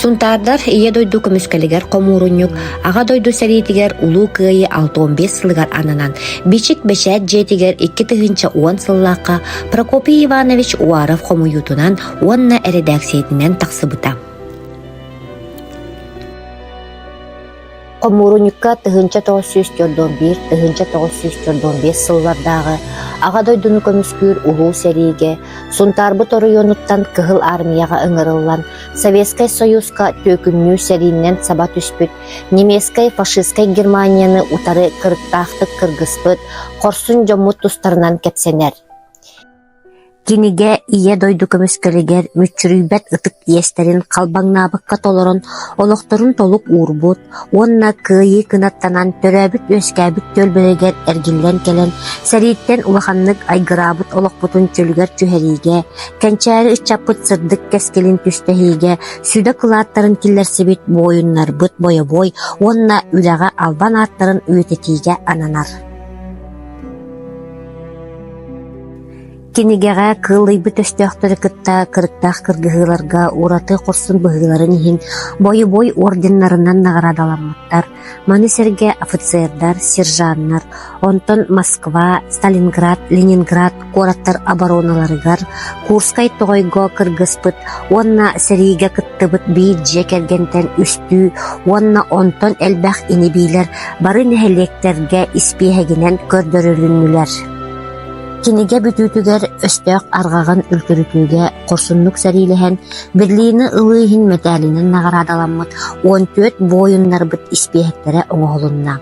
Сунтаардар Ийэ дойду көмүскэлигэр хомуурунньук Аҕа дойду сэриитигэр Улуу Кыайыы 65 сылыгар ананан Бичик бэчээт дьиэтигэр 2010 сыллаахха Прокопий Иванович Уаров хомуйуутунан уонна эрэдээксийэтинэн тахсыбыта. Хомуурунньукка 1941 1945 сыллардааҕы Аҕа дойдуну көмүскүүр Улуу сэриигэ Сунтаарбыт оройуонуттан Кыһыл Аармыйаҕа ыҥырыллан Советскай Союзка түөкүннүүр сэриинэн саба түспүт немецкэй фашистскай Германияны утары кырыктаахтык кыргыспыт хорсун дьоммут тустарынан кэпсэнэр. Кинигэ Ийэ дойду көмүскэлигэр мүччүрүйбэт ытык иэстэрин халбаҥнаабакка толорон олохторун толук уурбут уонна кыайыы кынаттанан төрөөбүт-үөскээбит түөлбэлэригэр эргиллэн кэлэн сэрииттэн улаханнык айгыраабыт олохпутун чөлүгэр түһэриигэ, кэнчээри ыччаппыт сырдык кэскилин түстэһиигэ сүдэ кылааттарын киллэрсибит буойуннарбыт бойобуой уонна үлэҕэ албан ааттарын үйэтитиигэ ананар. Кинигэҕэ кыыллыйбыт өстөөхтөрү кытта кырыктаах кыргыһыыларга ураты хорсун быһыыларын иһин бойобуой орденнарынан наҕараадаламмыттар. Маны сэргэ офицердар, сержаннар, онтон Москва, Сталинград, Ленинград куораттар обороналарыгар, Курскай тоҕойго кыргыспыт уонна сэриигэ кыттыбыт биир дьиэ кэргэнтэн үстүү уонна онтон элбэх ини-биилэр бары нэһилиэктэргэ испииһэгинэн көрдөрүлүннүлэр. Кинигэ бүтүүтүгэр өстөөх арҕаҕын үлтүрүтүүгэ хорсуннук сэриилэһэн, Берлины ылыы иһин мэтээлинэн наҕараадаламмыт 14 буойуннарбыт испииһэктэрэ оҥоһулунна.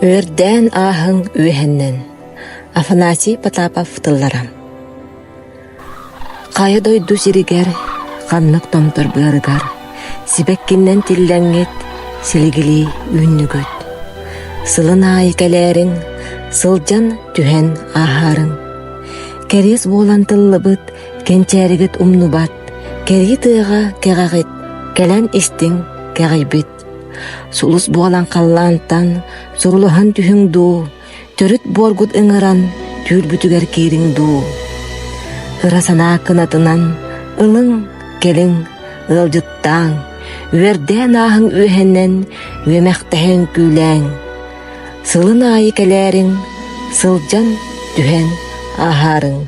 Үөрдээн ааһыҥ үөһэннэн Афанасий Потапов тыллара Хайа дойду сиригэр, ханнык томтор быарыгар сибэккиннэн тиллэҥҥит, силигилии үүннүгүт. Сылын аайы кэлээриҥ, сылдьан түһэн ааһаарыҥ. Кэриэс буолан тыллыбыт, кэнчээригит умнубат, кэрии тыаҕа кэҕэҕит, кэлэн истиҥ кэҕийбит. Сулус буолан халлаантан сурулаһан түһүҥ дуу, төрүт буоргут ыҥыран түүрбүтүгэр киириҥ дуу ыра санаа кынатынан ылыҥ кэлиҥ ыалдьыттааҥ үөрдээн ааһыҥ үөһэнэн үөмэхтэһэн күүлээҥ сылын аайы кэлээриҥ сылдьан түһэн ааһаарыҥ.